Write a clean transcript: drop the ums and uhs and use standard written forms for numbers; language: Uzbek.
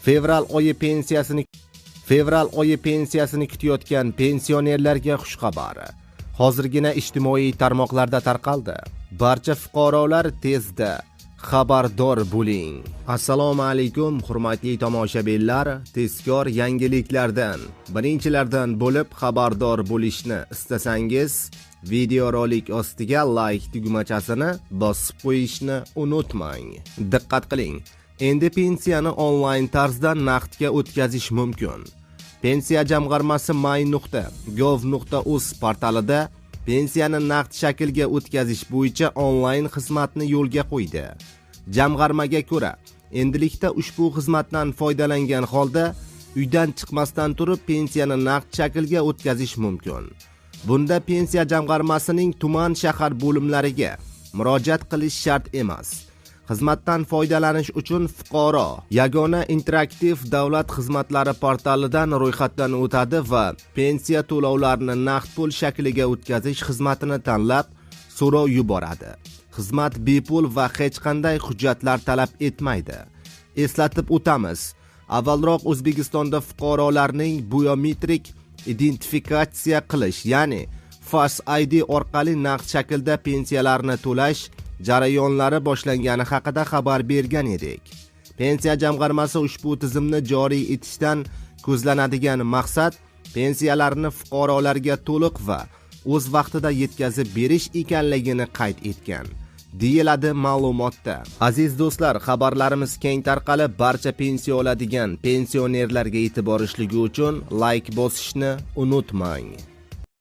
Fevral oyi pensiyasini kutayotgan pensionerlarga xushxabar. Hozirgina ijtimoiy tarmoqlarda tarqaldi. Barcha fuqarolar tezda xabardor bo'ling. Assalomu alaykum, hurmatli tomoshabinlar. Tezkor yangiliklardan birinchilardan bo'lib xabardor bo'lishni istasangiz, videorolik ostiga like tugmachasini bosib qo'yishni unutmang. Diqqat qiling. Endi pensiyani onlayn tarzda naqdga o'tkazish mumkin. Pensiya jamg'armasi my.gov.uz portalida pensiyani naqd shaklga o'tkazish bo'yicha onlayn xizmatni yo'lga qo'ydi. Jamg'armaga ko'ra, endilikda ushbu xizmatdan foydalangan holda uydan chiqmasdan turib pensiyani naqd shaklga o'tkazish mumkin. Bunda pensiya jamg'armasining tuman, shahar bo'limlariga murojaat qilish shart emas. Xizmatdan foydalanish uchun fuqaro Yagona interaktiv davlat xizmatlari portalidan ro'yxatdan o'tadi va pensiya to'lovlarini naqd pul shakliga o'tkazish xizmatini tanlab, so'rov yuboradi. Xizmat bepul va hech qanday hujjatlar talab etmaydi. Eslatib o'tamiz, avvalroq O'zbekistonda fuqarolarning biometrik identifikatsiya qilish, ya'ni Face ID orqali naqd shaklda pensiyalarni to'lash jarayonlari boshlangani haqida xabar bergan edik. Pensiya jamg'armasi ushbu tizimni joriy etishdan ko'zlanadigan maqsad pensiyalarni fuqarolarga to'liq va o'z vaqtida yetkazib berish ekanligini qayd etgan, deyiladi ma'lumotda. Aziz do'stlar, xabarlarimiz keng tarqalib, barcha pensiya oladigan pensionerlarga yetib borishligi uchun like bosishni unutmang.